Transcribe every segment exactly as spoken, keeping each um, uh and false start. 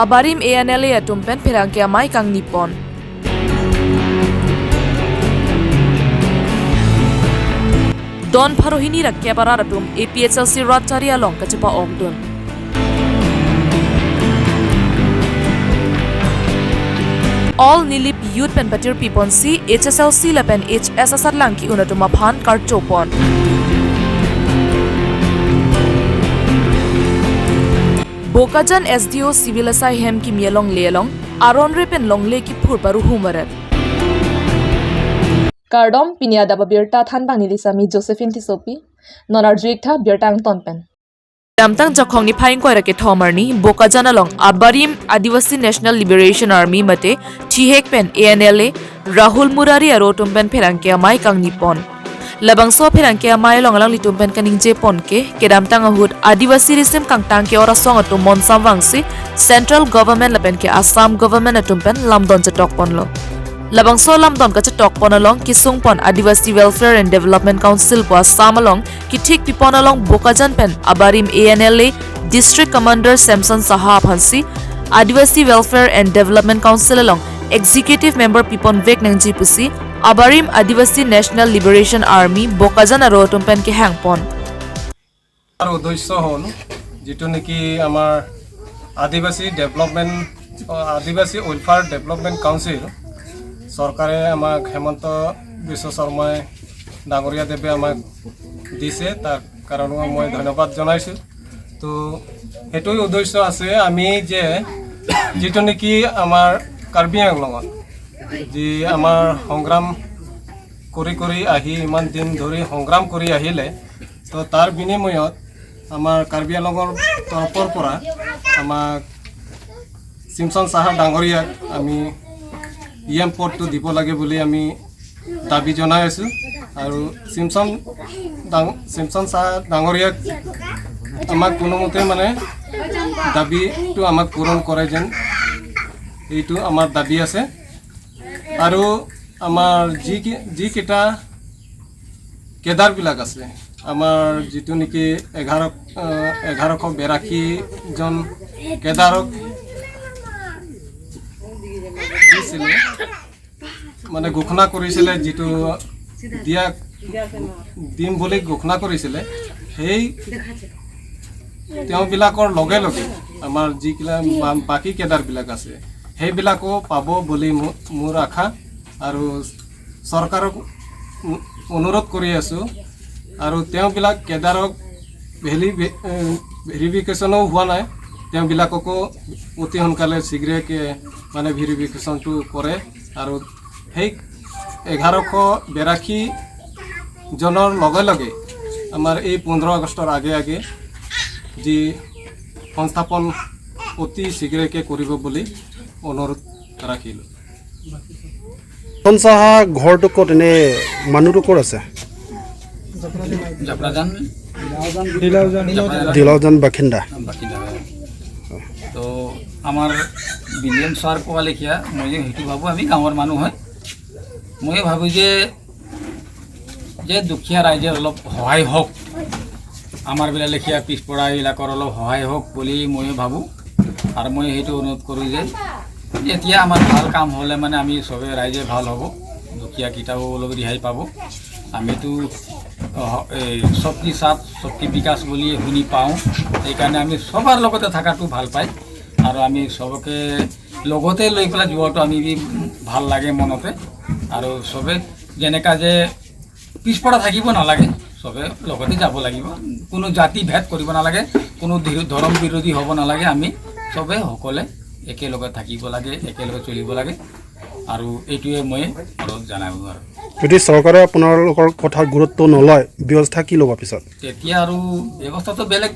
abarim A N L A atum pen pherangke amei kangni pon. Don pharo hini ra kep arat atum A P H L C rat chari along kachepa-okdun. All Nilip Youth pen patirpi ponsi H S L C lapen H S asatlang ki-un atum aphan karcho pon. Bokajan S D O civil asai hem kimi alongle along aron re pen longle kiphur paruhum varet. Kardom, pini adap abirta thanbang neli sami Josephine Tissopi. Non arju-ik tha birta angton pen. Kedamtang Jakhong niphai ingkoi ra kethom arni Bokajan along abarim Adivasi National Liberation Army mate thihek pen A N L A Rahul Murari aro atum pen pherangke amei kangni pon. Labangso pherangke amei along alanglitum pen kaningje pon ke, kedamtang ahut Adivasi risim kangtang ke-or asong atum monsam vangsi Central Government lapen ke Assam Government atum pen lamdon chetok ponlo. Labangso lamdon kachetok pon along kesung pon Adivasi Welfare and Development Council pu Assam along kethik pipon along Bokajan pen abarim A N L A District Commander Samson Saha aphansi Adivasi Welfare and Development Council along Executive Member pipon vek nangji pusi abarim Adivasi National Liberation Army Bokajan aro atum pen kehang pon. আমাৰ উদ্দেশ্য হ'ল যিটো নেকি আমাৰ আদিবাসী ডেভেলপমেণ্ট, আদিবাসী welfare development council চৰকাৰে আমাক হিমন্ত বিশ্ব শৰ্মাই ডাঙৰীয়া দেৱে আমাক দিছে, তাৰ কাৰণে মই ধন্যবাদ জনাইছোঁ। তো সেইটোৱে উদ্দেশ্য আছে আমি যে যিটো নেকি আমাৰ কাৰ্বি আংলঙত যি আমাৰ সংগ্ৰাম কৰি কৰি আহি ইমান দিন ধৰি সংগ্ৰাম কৰি আহিলে, তো তাৰ বিনিময়ত আমাৰ কাৰ্বি আংলঙৰ তৰফৰ পৰা আমাক চিমচন চাহা ডাঙৰীয়াক আমি ই এম পদটো দিব লাগে বুলি আমি দাবী জনাই আছোঁ। আৰু চিমচন ডাঙ-, চিমচন চাহা ডাঙৰীয়াক আমাক কোনোমতে মানে দাবীটো আমাক পূৰণ কৰে যেন, এইটো আমাৰ দাবী আছে। আৰু আমাৰ যি কি-, যিকেইটা কেডাৰবিলাক আছে, আমাৰ যিটো নেকি এঘাৰ, আহ, এঘাৰশ বিৰাশীজন কেডাৰক দিছিলে, মানে ঘোষণা কৰিছিলে, যিটো দিয়া দিম বুলি ঘোষণা কৰিছিলে, সেই তেওঁবিলাকৰ লগে লগে আমাৰ যিবিলাক বা-, বাকী কেডাৰবিলাক আছে, সেইবিলাকো পাব বুলি মো-, মোৰ আশা। আৰু চৰকাৰক অনু-, অনুৰোধ কৰি আছোঁ। আৰু তেওঁবিলাক কেডাৰক ভেলি-, ভে-, এ, ভেৰিফিকেশ্যনো হোৱা নাই, তেওঁবিলাককো অতি সোনকালে শীঘ্ৰে কে-, মানে ভেৰিফিকেশ্যনটো কৰে। আৰু সেই এঘাৰশ বিৰাশী জনৰ লগে লগে আমাৰ এই পোন্ধৰ আগষ্টৰ আগে আগে যি সংস্থাপন অতি শীঘ্ৰে কে কৰিব বুলি অনুৰোধ ৰাখিলোঁ। চিমচন চাহা ঘৰটো ক'ত, এনে মানুহটো ক'ত আছে? জপৰাজান। জপৰাজান। দিলাউজান বাসিন্দা। বাসিন্দা হয়। তো আমাৰ বিলিয়ন ছাৰ কোৱা লেখীয়া, মই সেইটো ভাবোঁ, আমি গাঁৱৰ মানুহ হয়, মই ভাবোঁ যে যে দুখীয়া ৰাইজৰ অলপ সহায় হওক, আমাৰ বিলাক লেখীয়া পিছপৰা এইবিলাকৰ অলপ সহায় হওক বুলি মই ভাবোঁ। আৰু মই সেইটো অনুৰোধ কৰোঁ যে এতিয়া আমাৰ ভাল কাম হ'লে মানে আমি সবে ৰাইজে ভাল হ'ব, দুখীয়াকেইটাও অলপ ৰেহাই পাব। আমিতো, অহ, এই সবকি সাথ সবকি বিকাশ বুলি শুনি পাওঁ, সেইকাৰণে আমি সবাৰ লগতে থকাটো ভাল পায়। আৰু আমি সবকে লগতে লৈ পেলাই যোৱাটো আমি বি ভাল লাগে মনতে। আৰু সবে যেনেকা যে পিছপৰা থাকিব নালাগে, সবে লগতে যাব লাগিব। কোনো জাতি ভেদ কৰিব নালাগে, কোনো ধি-, ধৰ্ম বিৰোধী হ'ব নালাগে। আমি সবে সকলোৱে একেলগে থাকিব লাগে, একেলগে চলিব লাগে। আৰু এইটোৱে মই আৰু জনাব আৰু। যদি চৰকাৰে আপোনালোকৰ কথা গুৰুত্ব নলয়, ব্যৱস্থা কি ল'ব পিছত? তেতিয়া আৰু ব্যৱস্থাটো বেলেগ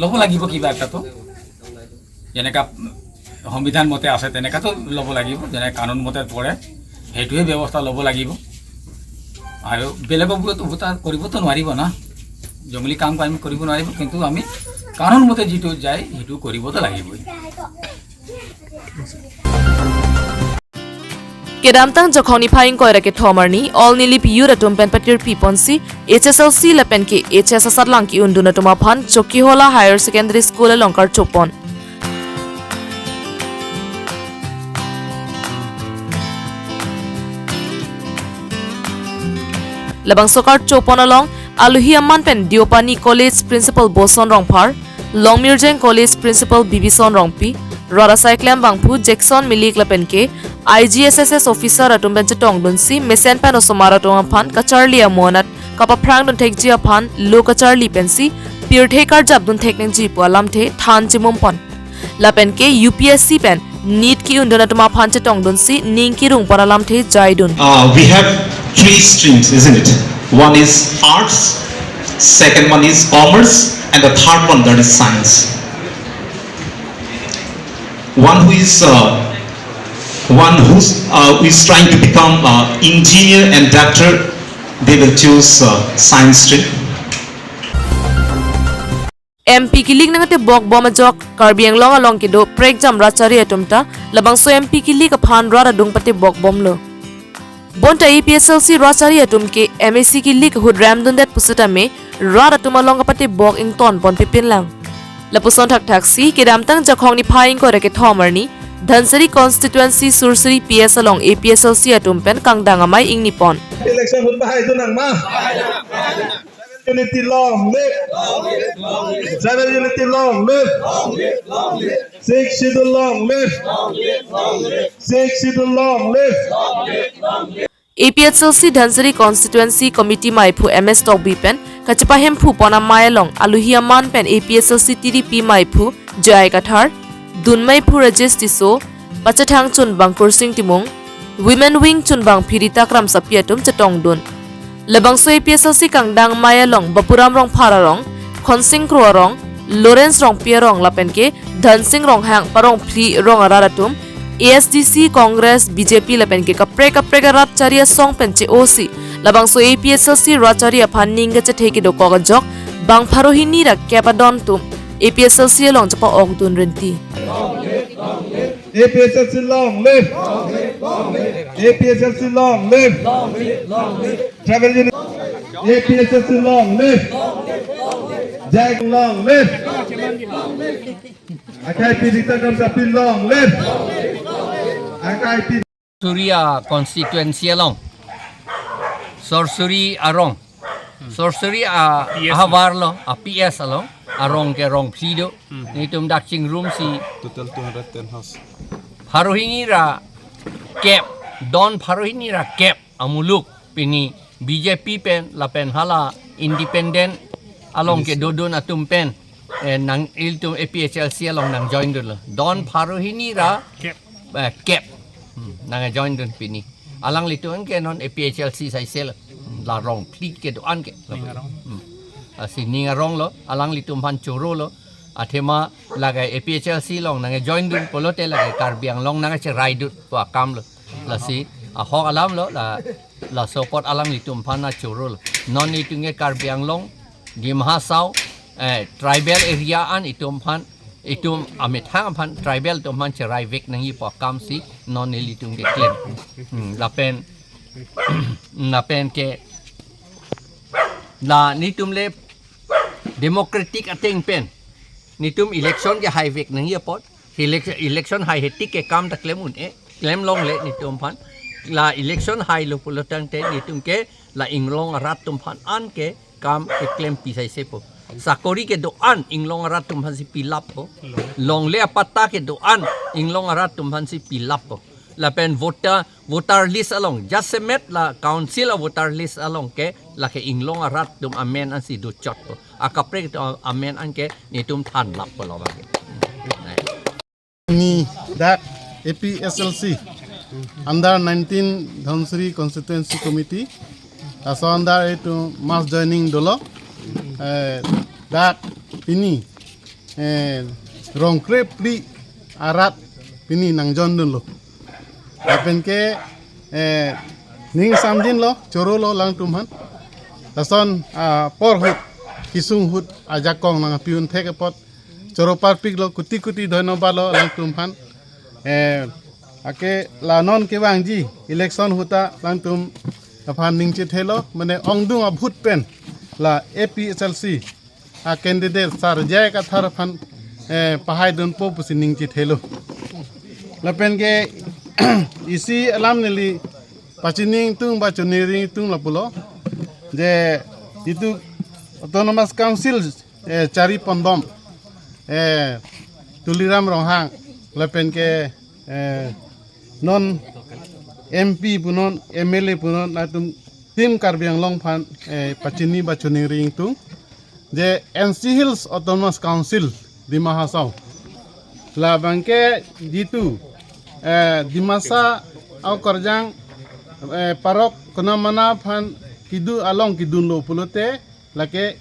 ল'ব লাগিব কিবা এটাতো। যেনেকা সংবিধান মতে আছে তেনেকাতো ল'ব লাগিব, যেনে কানুন মতে পৰে, সেইটোৱে ব্যৱস্থা ল'ব লাগিব। আৰু বেলেগক বোলে তো ভোটা কৰিবতো নোৱাৰিব না, জংলী কাম আমি কৰিব নোৱাৰিব, কিন্তু আমি কানুন মতে যিটো যায় সেইটো কৰিবতো লাগিবই। Kedamtang Jakhong niphai ingkoi ra kethom arni All Nilip Youth atum pen patirpi ponsi H S L C lapen ke H S asatlang ki-undun atum aphan Chokihola Higher Secondary School along karcho pon. Labangso karcho pon along alohi aman pen Deopani College Principal Boson Rongphar, Longmirjeng College Principal Bibison Rongpi, rat asai klembangphu Jackson Milik lapen ke I G S S S officer atum pen chetongdunsi mesen pen osomar atum aphan kacharli amonat kapaphrangdun thekji aphan lo kacharli pensi pirthe karjapdun thek nangji pu alamthe than chimum pon. Lapen ke U P S C pen NEET ke-undun atum aphan chetongdunsi ning kerung pon alamthe jaidun. Uh, we have three streams, isn't it? One is arts, second one is commerce, and the third one, that is science. One who is, uh, one who's, uh, who is trying to become, uh, engineer and doctor, they will choose, uh, science stream. M P kilik nangtebok bom ajok Karbi Anglong along kedo prekjam rat chari atum ta labangso M P kilik aphan rat adung patebok bomlo. Bonta A P H L C rat chari atum ke M A C kilik ahut remdundet pusitame rat atum along kapatebok ington ponpipin lang. Lapuson thakthaksi kedamtang Jakhong niphai ingkoi ra kethom arni Dhansiri constituency Sursuri P S along A P H L C atum pen kangdang amei ingni pon. Election ahut bahai tu nang ma. Unity long live. Tribal unity long live. Sixth schedule long live. Sixth schedule long live. A P H L C Dhansiri Constituency Committee meiphu M S Tokbi pen kachepahemphu pon amei along alohi aman pen A P H L C T D P meiphu J I Kathar, dun meiphu Rajesh Tisso, pachethang chunbang Kursing Timung, Women Wing chunbang Phirita Kramsapi atum chetongdun. Labangso A P H L C kangdang amei along Bapuram Rongphar arong, Khonsing Kro arong, Lawrence Rongpi arong lapen ke Dhansing Ronghang parong phli rong arat atum A S D C, Congress, B J P lapen ke kaprek kaprek arat chari asong pen che-osi labangso A P H L C rat chari aphan ning kachethe kedokok ajok bang pharo hini ra kep adon atum A P H L C along chepa-okdun rinti. A P H L C long live. A P H L C long live. Tribal unity. A P H L C long live. J I long live. Akai Phirita Kramsapi long live. Akai Phirita Sursuri constituency along, Sursuri arong, Sursuri a P S. Ahavar lo, a P S along, arong ke rong phli do. Hmm. Netum dak chingrumsi total two hundred ten house. Pharo hini ra kep, don pharo hini ra kep amuluk pini B J P pen lapen hala independent along ke dodun atum pen, eh, nang ilitum A P H L C along nangjoindunlo. Don pharo hini ra kep. Eh, kep. Hmm, nangjoindun pini. Alanglitum ke non A P H L C saisel. La rong phli kedo-an ke. Ning arong. Hmm. Lasi ning arong lo, alanglitum aphan choro lo. Athema lake A P H L C along nangjoindun pulote lake Karbi Anglong nangcheraidun pu akam lo. Lasi ahok alam lo, la, laso apot alanglitum aphan nangchoro lo. Non itum ke Karbi Anglong, Dima Hasao, eh, tribal area an itum aphan, itum amethang aphan tribal atum aphan cheraivek nangji pu akam si non nelitum keklem. Hmm, lapen, lapen ke la netum le democratic ateng pen netum election kehaivek nangji apot, elec-, election haihe tik ke kam ta klem un-e, klem longle netum aphan. La election hailo pulo tangte netum ke la inglong arat atum aphan an ke kam keklem pi saise po. Sakori kedo-an inglong arat atum aphan si pilap po. Longle apatta kedo-an inglong arat atum aphan si pilap po. Lapen voter, voter list along, jasemet la council a voter list along ke lake inglong arat atum amen an si dochot po. Akaprek atum amen an ke netum thanlap po lo bang. Ni dak A P H L C under nineteen Dhansiri Constituency Committee, laso under itum mass joining dolo. Eh, dak pini, eh, rong krephli arat pini nangjoindunlo. Lapen ke, eh, ning samjinlo, chorolo alangtum aphan. Lason, ah, apor ahut, kesung ahut ajakong nangpi-un thek apot choro parpiklo, kuti kuti dhonnobad lo alangtum aphan. Eh, ake la non kevangji election ahut ta alangtum aphan ning chethelo, mane ongdung a-vote pen la A P H L C a-candidate Sir J I Kathar aphan, eh, pahaidunpo pusi ning chethelo. Lapen ke isi alam neli pachini ingtung ba choningri ingtung lapulo. je itum Autonomous Council, eh, chari pondom, eh, Tuliram Ronghang lapen ke, eh, non M P punon, M L A punon, atum Team Karbi Anglong aphan, eh, pachini ba choningri ingtung je N C Hills Autonomous Council Dima Hasao labang ke jitu, eh, Dimasa akorjang, eh, parok konamana aphan kedo along kedunlo pulote lake.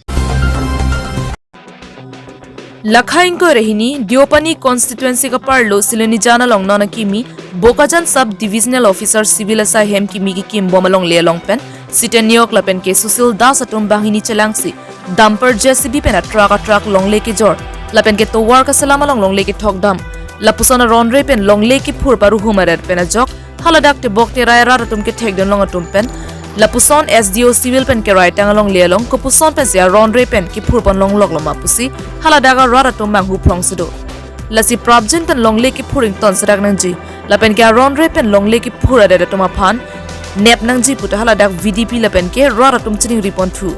Lakha ingkoi ra hini, Deopani constituency kaparlo Silonijan along non akimi Bokajan Sub Divisional Officer Civil asai hem kimi kekim bom alongle along pen siten neok lapen ke Susil Das atum banghini chelangsi dumper J C B pen atruck atruck longle kejor lapen ke tovar kaselam along longle kethok dam, lapuson aron re pen longle kephur paruhum aret pen ajok haladak tebok terai arat atum kethekdun long atum pen lapuson S D O Civil pen kerai tang alongle along kopuson pensi aron re pen kephur pon longlok loma pusi haladak arat atum manghu phrong si do. Lasi prapjin pen longle kephur ington sedak nangji lapen ke aron re pen longle kephur adet atum aphan nep nangji puta haladak V D P lapen ke rat atum chiningri ponthu.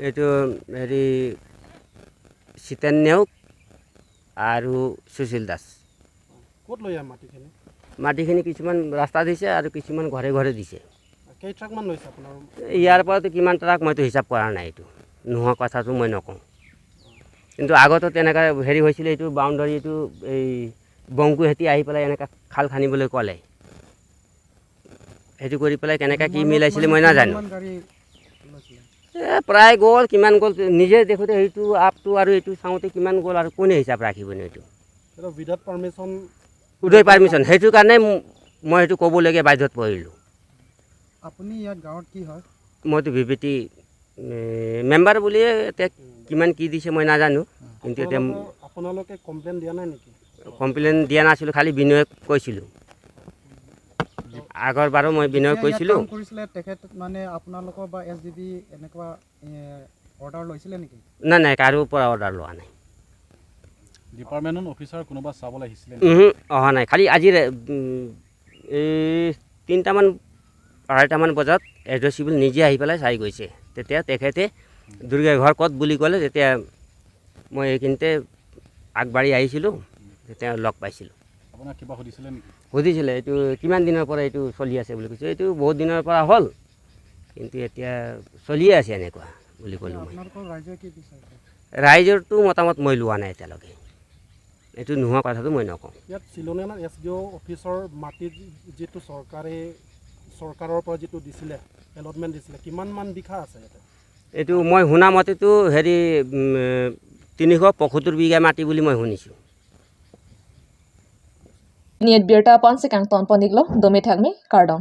এইটো হেৰি চিতেন নেওগ আৰু সুশীল দাস। ক'ত লৈ আহে মাটিখিনি? মাটিখিনি কিছুমান ৰাস্তা দিছে আৰু কিছুমান ঘৰে ঘৰে দিছে। কেই ট্ৰাকমান লৈছে আপোনাৰ? ইয়াৰ পৰাতো কিমান ট্ৰাক মইতো হিচাপ কৰা নাই, এইটো নোহোৱা কথাটো মই নকওঁ। কিন্তু আগতে তেনেকা হেৰি হৈছিলে, এইটো বাউণ্ডাৰী, এইটো এই বংকু হেতি আহি পেলাই এনেকা খাল খান্দিবলৈ ক'লে। সেইটো কৰি পেলাই কেনেকৈ কি মিলাইছিলে মই নাজানো। কিমান গাড়ী লৈছিলে? এ, প্ৰায় গ'ল, কিমান গ'ল নিজে দেখোঁতে, সেইটো আপটো আৰু এইটো চাওঁতে কিমান গ'ল আৰু কোনে হিচাপ ৰাখিবনে এইটো? এইটো without permission? উদয় পাৰ্মিশ্যন, সেইটো কাৰণে ম-, মই সেইটো ক'বলগীয়া বাধ্যত পৰিলোঁ। আপুনি ইয়াত গাঁৱত কি হয়? মইতো ভি পি টি, এ, মেম্বাৰ বুলিয়ে এতিয়া কিমান কি দিছে মই নাজানো, কিন্তু এতিয়া আপোনালোকৰ, আপোনালোকে কমপ্লেইন দিয়া নাই নেকি? কমপ্লেইন দিয়া নাছিলোঁ, খালি বিনয়ক কৈছিলোঁ। আগৰ বাৰো মই বিনয়ক এতিয়া ইয়াত কৈছিলোঁ। কাম কৰিছিলে তেখেত, মানে, আপোনালোকৰ বা এছ ডি বি এনেকুৱা, এ, অৰ্ডাৰ লৈছিলে নেকি? নাই, নাই, কাৰো পৰা অৰ্ডাৰ লোৱা নাই। ডিপাৰ্টমেণ্টৰ অফিচাৰ কোনোবা চাবলৈ আহিছিলে নেকি? উহু, অহা নাই। খালি আজি ৰে-, উম, এই তিনিটামান, আঢ়ৈটামান বজাত এছ ডি অ' চিভিল নিজে আহি পেলাই চাই গৈছে। তেতিয়া তেখেতে দুৰ্গা ঘৰ ক'ত বুলি ক'লে, তেতিয়া মই এইখিনিতে আগবাঢ়ি আহিছিলোঁ, তেতিয়া লগ পাইছিলোঁ। আপোনাক কিবা সুধিছিলে নেকি? সুধিছিলে, "এইটো কিমান দিনৰ পৰা এইটো চলি আছে?" বুলি কৈছে। "এইটো বহুত দিনৰ পৰা হ'ল, কিন্তু এতিয়া চলিয়ে আছে এনেকুৱা," বুলি ক'লোঁ মই। আপোনালোকৰ ৰাইজে কি বিচাৰিছে? ৰাইজৰতো মতামত মই লোৱা নাই এতিয়ালৈকে। এইটো নোহোৱা কথাটো মই নকওঁ। ইয়াত চিলনীয়া এছ ডি অ' অফিচৰ মাটিত যিটো চৰকাৰে, চৰকাৰৰ পৰা যিটো দিছিলে, এলটমেণ্ট দিছিলে, কিমান মান বিঘা আছে ইয়াতে? এইটো মই শুনা মতেতো হেৰি, উম, তিনিশ পঁয়সত্তৰ বিঘা মাটি বুলি মই শুনিছোঁ। Niat birta aphan si kangton pon-iklo, dome thakme, kardom.